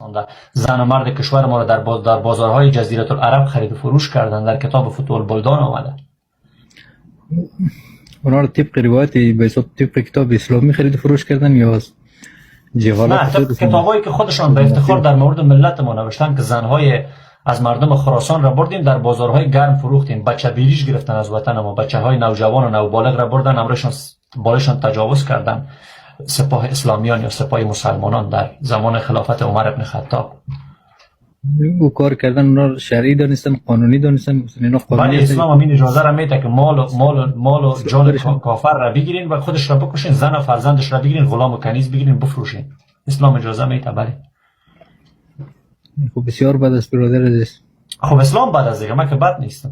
رسانده. زن و مرد کشور ما را در بازارهای جزیره العرب خرید و فروش کردن. در کتاب فتوح البلدان آمده. اونا رو طبق روایت به حساب طبق کتاب اسلامی خرید و فروش کردن یا از جهالت؟ نه، طبق کتابایی که خودشان به افتخار در مورد ملت ما نوشتن که زنهای از مردم خراسان را بردیم در بازارهای گرم فروختیم. بچه بیریش گرفتن از وطن ما. بچه های نوجوان و نوبالغ را بردن، امرشان بالشان تجاوز کردن، سپاه اسلامیان یا سپاه مسلمانان در زمان خلافت عمر ابن خطاب. او کار کردن اونا شرعی دانستن، قانونی دانستن، مثلا اینا قانونی بله. هستن. اسلام هم این اجازه را میده که مال و جان کافر را بگیرین و خودش را بکشین، زن و فرزندش را بگیرین، غلام و کنیز بگیرین، بفروشین. اسلام اجازه میده، بله. خب بسیار بد است برادر عزیز. خب اسلام بد است دیگه، من که بد نیستم.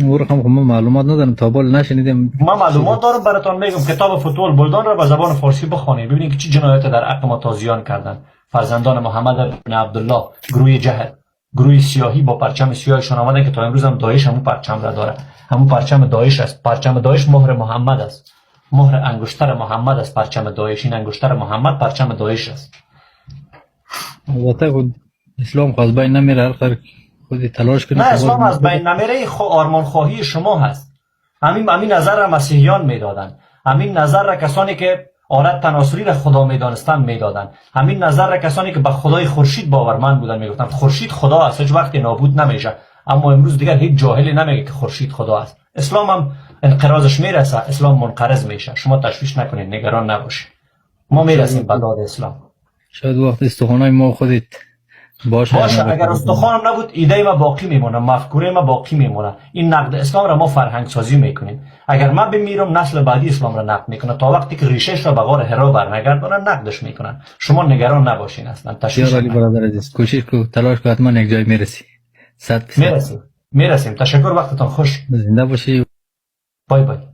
او رقم خب من معلومات ندارم، تا حال نشنیدم. من معلومات دارم، براتون میگم. کتاب فتوح البلدان را به زبان فارسی بخوانید، ببینید که چی جنایت در حق ما تازیان کردن. فرزندان محمد بن عبدالله، گروه جهل، گروه سیاهی با پرچم سیاهشان آمدن که تا امروز هم داعش همون پرچم را داره. همون پرچم داعش است. پرچم داعش مهر محمد است، مهر انگشتر محمد است. پرچم داعش، این انگشتر محمد پرچم داعش است. البته خود اسلام خو از بین نمیره، هر قدر خودی تلاش کنی نه که اسلام باز از بین نمیره. خو آرمان خواهی شما هست. همین نظر را مسیحیان میدادن، همین نظر را کسانی که آلت تناسلی را خدا میدانستن میدادن، همین نظر را کسانی که به خدای خورشید باورمند بودن میگفتن خورشید خدا است، هیچ وقتی نابود نمیشه. اما امروز دیگر هیچ جاهلی نمیگه که خورشید خدا است. اسلام هم انقراضش میرسه، اسلام منقرض میشه. شما تشویش نکنید، نگران نباشید، ما میرسیم به داد اسلام. شاید وقت استخوانای ما خودت باشه. باشه، اگر استخوانم نبود ایده ما باقی میمونه، مفکوره ما باقی میمونه. این نقد اسلام را ما فرهنگ سازی میکنیم. اگر من بمیرم، نسل بعدی اسلام را نقد میکنه. تا وقتی که ریشش را به غار حرا برنگردانن، نقدش میکنن. شما نگران نباشین، اصلا تشویش بسیار عالی. نکنین. برادر عزیز، کوشش کو، تلاش کو، حتما یک جای میرسی، 100%. میرسیم، میرسیم. تشکر، وقتتان خوش. زنده باشی. bye bye.